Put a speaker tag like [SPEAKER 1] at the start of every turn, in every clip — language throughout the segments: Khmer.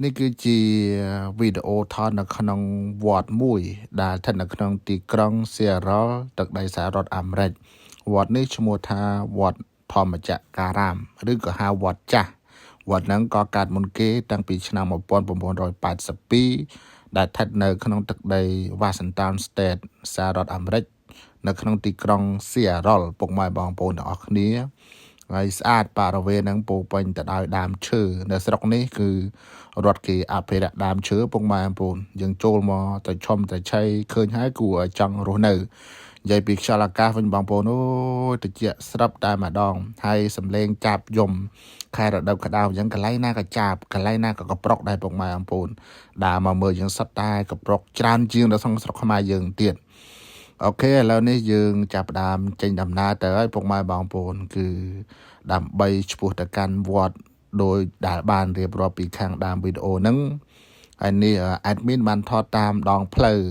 [SPEAKER 1] នេះគឺជាវីដេអូថតនៅក្នុងវត្តមួយ ដែលស្ថិតនៅក្នុងទីក្រុង Seattle ទឹកដីសហរដ្ឋអាមេរិកវត្តនេះឈ្មោះថាវត្តធម្មចក្រការាមឬក៏ហៅវត្តចាស់វត្តហ្នឹងក៏កើតមុនគេតាំងពីឆ្នាំ1982ដែលស្ថិតនៅក្នុងទឹកដី Washington State សហរដ្ឋអាមេរិកនៅក្នុងទីក្រុង Seattle ពុកម៉ែបងប្អូនទាំងអស់គ្នាហើយស្អាតបរិវេណហ្នឹងពោពេញទៅដោយដើមឈើនៅស្រុកនេះគឺរដ្ឋគេអភិរក្សដើមឈើពុកម៉ែបងប្អូនយើងចូលមកទៅឈុំទៅឆៃឃើញហើយគួរឲ្យចង់រស់នៅនិយាយពីខ្យល់អាកាសវិញបងប្អូនអូយតិចស្រាប់តែម្ដងហើយសំលេងចាប់យំខែរដូវក្តៅអញ្ចឹងកន្លែងណាក៏ចាប់កន្លែងណាក៏កប្រុកដែរពុកម៉ែបងប្អូនដើរមកមើលយើងសុទ្ធតែកប្រុកច្រើនជាងនៅក្នុងស្រុកខ្មែរយើងទៀត OK ឥឡូវនេះយើងចាប់ផ្ដើមចេញដំណើរទៅហើយពុកម៉ែបងប្អូនគឺដើម្បីឆ្ពោះទៅកាន់វត្តដោយដែលបានរៀបរាប់ពីខាងដើមវីដេអូហ្នឹងហើយនេះ admin បានថតតាមដងផ្លូវ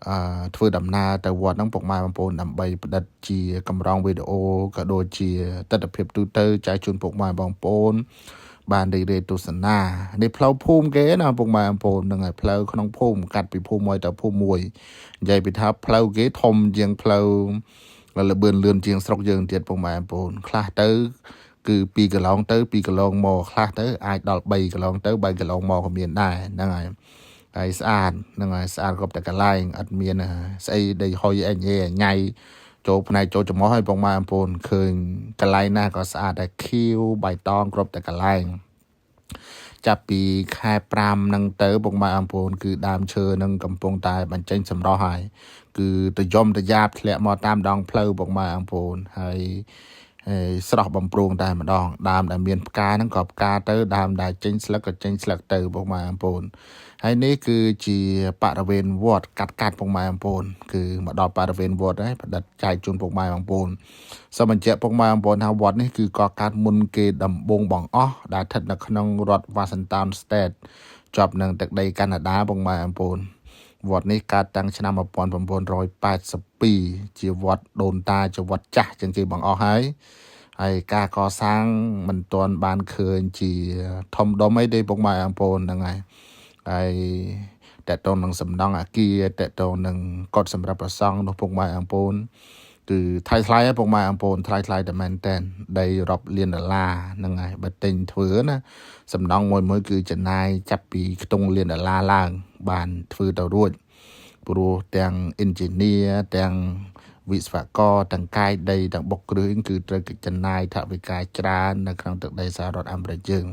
[SPEAKER 1] អឺធ្វើដំណើរទៅវត្តហ្នឹងពុកម៉ែបងប្អូនដើម្បីផ្ដិតជាកម្រងវីដេអូក៏ដូចជាទស្សនភាពទូទៅចែកជូនពុកម៉ែបងប្អូនបានរីករាយទស្សនានេះផ្លូវភូមិគេណាពុកម៉ែបងប្អូនហ្នឹងហើយផ្លូវក្នុងភូមិកាត់ពីភូមិមួយទៅភូមិមួយនិយាយពីថាផ្លូវគេធំជាងផ្លូវលបឿនលឿនជាងស្រុកយើងទៀតពុកម៉ែបងប្អូនខ្លះទៅគឺ2កន្លងទៅ2កន្លងមកខ្លះទៅអាចដល់3កន្លងទៅ3កន្លងមកក៏មានដែរហ្នឹងហើយហើយស្អាតហ្នឹងហើយស្អាតគ្រប់តែកន្លែងអត់មានស្អីដីហុយអីញ៉ៃញ៉ៃចូលផ្នែកចូលច្រមុះឲ្យពុកម៉ែបងប្អូនឃើញកន្លែងណាក៏ស្អាតតែខៀវបៃតងគ្រប់តែកន្លែងចាប់ពីខែ5នឹងទៅពុកម៉ែបងប្អូនគឺដើមឈើនឹងកំពុងតែបញ្ចេញសម្រស់ហើយគឺទៅយំទៅយ៉ាបធ្លាក់មកតាមដងផ្លូវពុកម៉ែបងប្អូនហើយហើយស្រស់បំព្រងតែម្ដងដើមដែលមានផ្កាហ្នឹងក៏ផ្កាទៅដើមដែលចេញស្លឹកក៏ចេញស្លឹកទៅពុកម៉ែបងប្អូនហើយនេះគឺជាបរិវេណវត្តកាត់កាត់ពុកម៉ែបងប្អូនគឺមកដល់បរិវេណវត្តហើយផ្ដិតចែកជូនពុកម៉ែបងប្អូនសូមបញ្ជាក់ពុកម៉ែបងប្អូនថាវត្តនេះគឺក៏កើតមុនគេដំបូងបងអស់ដែលស្ថិតនៅក្នុងរដ្ឋ Washington State ជាប់នឹងទឹកដីកាណាដាពុកម៉ែបងប្អូនវត្តនេះកើតតាំងឆ្នាំ1982ជាវត្តដូនតាជាវត្តចាស់ជាងគេបងអស់ហើយហើយការកសាងមិនទាន់បានឃើញជាធំដុំអីទេពុកម៉ែបងប្អូនហ្នឹងហើយហើយតកតងនឹងសំណង់អាគារតកតងនឹងកុដិសម្រាប់ប្រសង់នោះពុកម៉ែបងប្អូនគឺថ្លៃថ្លៃហ៎ពុកម៉ែបងប្អូនថ្លៃថ្លៃតែមែនតែនដីរាប់លានដុល្លារហ្នឹងហើយបើទិញធ្វើណាសំណង់មួយមួយគឺចំណាយចាប់ពីខ្ទង់លានដុល្លារឡើងបានធ្វើទៅរួចព្រោះទាំង engineer ទាំងវិស្វករទាំងកាយដីទាំងបុកគ្រឿងគឺត្រូវគេចំណាយថវិកាច្រើននៅក្នុងទឹកដីសហរដ្ឋអាមេរិកយើង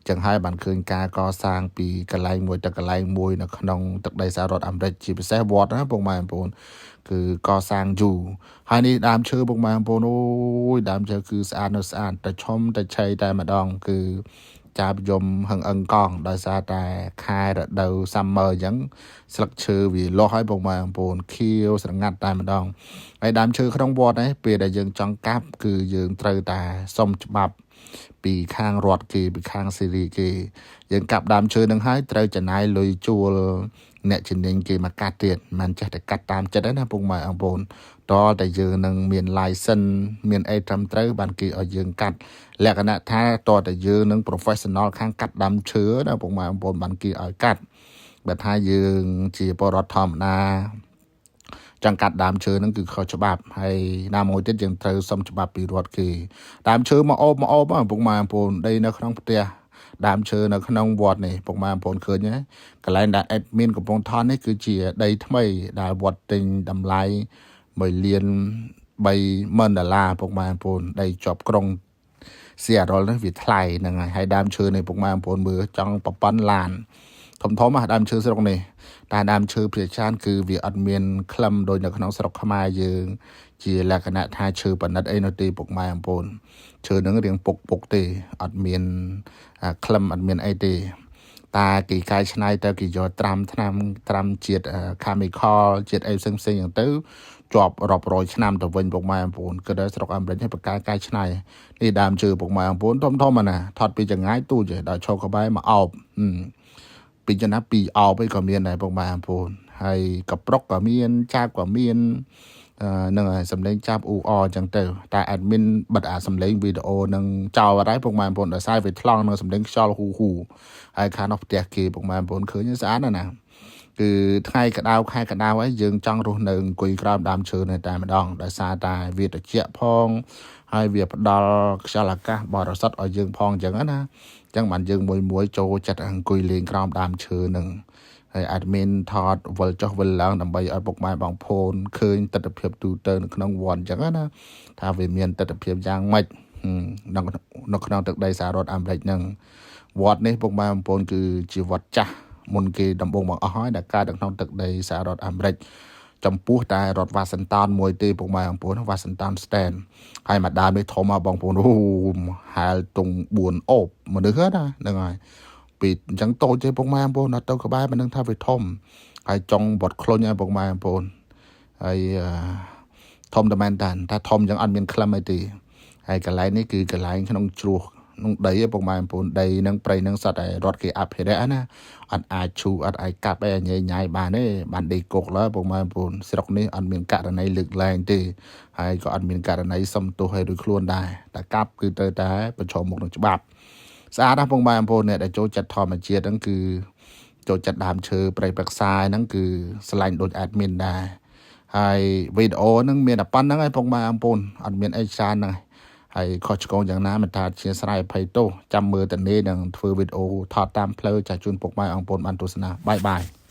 [SPEAKER 1] ចឹងហើយបានឃើញការកសាងពីកន្លែងមួយទៅកន្លែងមួយនៅក្នុងទឹកដីសហរដ្ឋអាមេរិកជាពិសេសវត្តណាពុកម៉ែបងប្អូនគឺកសាងយូរហើយនេះដើមឈើពុកម៉ែបងប្អូនអូយដើមឈើគឺស្អាតនៅស្អាតតែឈុំតែឆីតែម្ដងគឺចាប់យំហឹងអឹងកងដោយសារតែខែរដូវ summer អញ្ចឹងស្លឹកឈើវាលាស់ហើយពុកម៉ែបងប្អូនខៀវស្រងាត់តែម្ដងហើយដើមឈើក្នុងវត្តនេះពេលដែលយើងចង់កាប់គឺយើងត្រូវតែសុំច្បាប់ពីខាងរដ្ឋគេពីខាងសេរីគេយើងកាប់ដើមឈើនឹងហើយត្រូវចំណាយលុយជួលអ្នកជំនាញគេមកកាត់ទៀតមិនចេះតែកាត់តាមចិត្តទេណាពុកម៉ែបងប្អូនតតែយើងនឹងមាន license មានអីត្រឹមត្រូវបានគេឲ្យយើងកាត់លក្ខណៈថាតតែយើងនឹង professional ខាងកាត់ដើមឈើណាពុកម៉ែបងប្អូនបានគេឲ្យកាត់បើថាយើងជាពលរដ្ឋធម្មតាចង់កាត់ដើមឈើហ្នឹងគឺខុសច្បាប់ហើយណាមួយទៀតយើងត្រូវសុំច្បាប់ពីរដ្ឋគេដើមឈើមកអូបមកអូបពុកម៉ែបងប្អូនដីនៅក្នុងផ្ទះដើមឈើនៅក្នុងវត្តនេះពុកម៉ែបងប្អូនឃើញទេកន្លែងដែល admin កំពុងថតនេះគឺជាដីថ្មីដែលវត្តទិញតម្លៃ1លាន30000ដុល្លារពុកម៉ែបងប្អូនដីជាប់ក្រុង Seattle ហ្នឹងវាថ្លៃហ្នឹងហើយហើយដើមឈើនេះពុកម៉ែបងប្អូនមើលចង់ប្រប៉ុនឡានធំធំហ่ะដើមឈើស្រុកនេះតែដើមឈើព្រាចានគឺវាអត់មានក្លឹមដូចនៅក្នុងស្រុកខ្មែរយើង ជាលក្ខណៈថាឈើប៉និតអីនោះទេពុកម៉ែបងប្អូនឈើហ្នឹងរៀងពុកពុកទេអត់មានក្លឹមអត់មានអីទេតែគេកែច្នៃទៅគេយកត្រាំថ្នាំត្រាំជាតិ chemical ជាតិអីផ្សេងផ្សេងហ្នឹងទៅជាប់រាប់រយឆ្នាំទៅវិញពុកម៉ែបងប្អូនគឺដល់ស្រុកអាមេរិកនេះបកកែច្នៃនេះដើមឈើពុកម៉ែបងប្អូនធំធំណាថត់ពីចងាយទូចដល់ឈរក្បែរមកអោបពីចំណាពីអោបអីក៏មានដែរពុកម៉ែបងប្អូនហើយកប្រុកក៏មានចាបក៏មាន ហ្នឹងហើយសំឡេងចាប់អ៊ូអអញ្ចឹងទៅតែ admin បិទអាសំឡេងវីដេអូនឹងចោលអត់ហើយពុកម៉ែបងប្អូនដោយសារវាថ្លង់នឹងសំឡេងខ្យល់ហ៊ូហ៊ូហើយខាងនោះផ្ទះគេពុកម៉ែបងប្អូនឃើញស្អាតណាស់ណាគឺថ្ងៃក្តៅខែក្តៅហើយយើងចង់រស់នៅអង្គុយក្រោមដើមឈើនៅតែម្ដងដោយសារតែវាត្រជាក់ផងហើយវាផ្ដល់ខ្យល់អាកាសបរិសុទ្ធឲ្យយើងផងអញ្ចឹងណាអញ្ចឹងបានយើងមួយមួយចូលចិត្តអង្គុយលេងក្រោមដើមឈើនឹងហើយ admin ថតវិលចុះវិលឡើងដើម្បីឲ្យពុកម៉ែបងប្អូនឃើញទស្សនភាពទូទៅនៅក្នុងវត្តអញ្ចឹងណាថាវាមានទស្សនភាពយ៉ាងម៉េចនៅនៅក្នុងទឹកដីសហរដ្ឋអាមេរិកហ្នឹងវត្តនេះពុកម៉ែបងប្អូនគឺជាវត្តចាស់មុនគេដំបូងបង្អស់ហើយដែលកើតនៅក្នុងទឹកដីសហរដ្ឋអាមេរិកចំពោះតែរដ្ឋវ៉ាស៊ីនតោនមួយទេពុកម៉ែបងប្អូន Washington State ហើយមួយដើមនេះធំមកបងប្អូនអូហែលទង4អូបមនុស្សណាហ្នឹងហើយពីអញ្ចឹងតូចទេពុកម៉ែបងប្អូនដល់ទៅក្បែរមិនដឹងថាវាធំហើយចង់បត់ក្លុញហើយពុកម៉ែបងប្អូនហើយធំតែមែនតាថាធំអញ្ចឹងអត់មានក្លឹមអីទេហើយកន្លែងនេះគឺកន្លែងក្នុងជ្រោះក្នុងដីឯងពុកម៉ែបងប្អូនដីនឹងព្រៃនឹងសត្វតែរត់គេអភិរក្សណាអត់អាចឈូអត់អាចកាប់អីញ៉ៃញ៉ៃបានទេបានដីគោកឡើយពុកម៉ែបងប្អូនស្រុកនេះអត់មានករណីលើកលែងទេហើយក៏អត់មានករណីសុំទោសឲ្យរួចខ្លួនដែរតែកាប់គឺត្រូវតែប្រឈមមុខនឹងច្បាប់ស្អាតណាស់ពុកម៉ែបងប្អូនអ្នកដែលចូលចិត្តធម្មជាតិហ្នឹងគឺចូលចិត្តដើមឈើព្រៃព្រឹក្សាហ្នឹងគឺស្រឡាញ់ដូច admin ដែរហើយវីដេអូហ្នឹងមានតែប៉ុណ្្នឹងឯងពុកម៉ែបងប្អូនអត់មានអីច្រើនហ្នឹងហើយខុសឆ្គងយ៉ាងណាមិនថាជាស្រ័យអភ័យទោសចាំមើលតនេនឹងធ្វើវីដេអូថតតាមផ្លូវចាស់ជូនពុកម៉ែបងប្អូនបានទស្សនាbye bye.